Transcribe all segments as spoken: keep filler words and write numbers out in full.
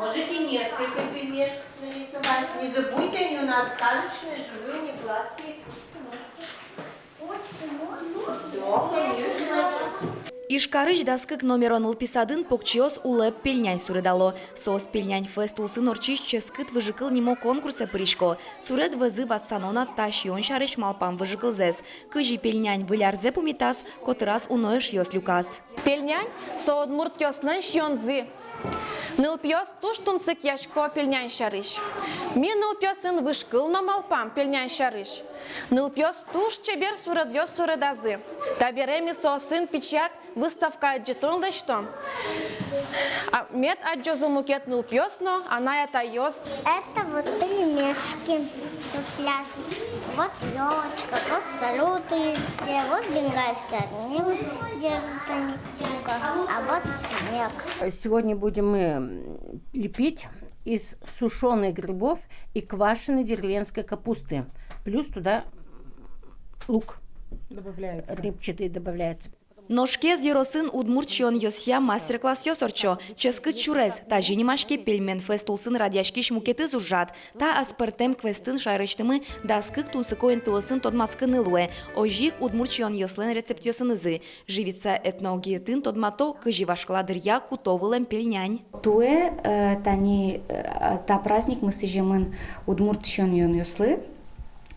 Можете несколько пельмешков нарисовать. Не забудьте, они у нас сказочные, живые, у них глазки есть, ушки, ножки. Очень можно. Да, конечно. Ижкарысь дас кык номеро нылпи садын покчиос улэп пельнянь суредало. Соос «Пельнянь-фест» улсын ортчись «Ческыт выжыкыл» нимо конкурсэ пырисько. Суред вӧзы ватсано на та сиён сярысь малпам выжыкылзэс. Кызьы пельнянь выль арзэ пумитаз, котыраз уно эшъёс люказ. Пельнянь — со удмуртъёслэн сиёнзы. Нылпиос туж тунсыкъясько пельнянь сярысь. Ми нылпиосын выжыкыл но малпам пельнянь сярысь. Нылпиос туж чебер суредъёс суредазы. Табере ми соосын пичияк выставка адӟытон лэсьтом. А мед адӟозы мукет нылпиос но анай-атайёс. Это вот пельмешки. Тут пляшут. Вот ёлочка, вот салюты, вот бенгальские огни, вот держат они в руках, а вот снег. Сегодня будем мы, м, лепить из сушёных грибов и квашеной деревенской капусты. Плюс туда лук. Добавляется. Репчатый добавляется. Нош Кез ёросын удмурт сиёнъёсъя мастер-классъёс ортчо. «Ческыт сюрес» — тазьы нимаське «Пельмень-фест» улсын радъяськись мукетыз ужрад. Та аспӧртэм квестын шаерысьтымы дас кык тунсыко интыосын тодматскыны луэ. Озьы ик удмурт сиёнъёслэн рецептъёсынызы. Живица этноогетын тодмато, кызьы вашкала дыръя куто вылэм пельнянь. Туэ, э, тани, э, та праздникмы сӥземын удмурт сиён-юонъёслы.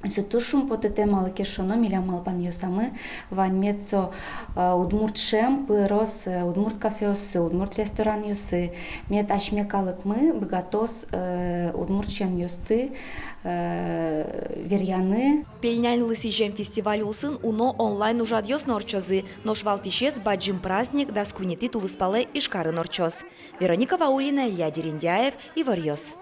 Со туж шумпотытэм, малы ке шуоно, милям малпанъёсамы вань мед со, э, удмурт шӧм пыроз, э, удмурт кафеосы, удмурт ресторанъёсы, мед асьме калыкмы быгатоз, э, удмурт сиёнъёсты, э, веръяны. Пельняньлы сӥзем фестиваль улсын уно онлайн ужрадъёс но ортчозы, нош валтӥсез бадӟым праздник дас куинетӥ тулыспалэ Ижкарын ортчоз. Вероника Ваулина, Илья Дерендяев, «Иворъёс».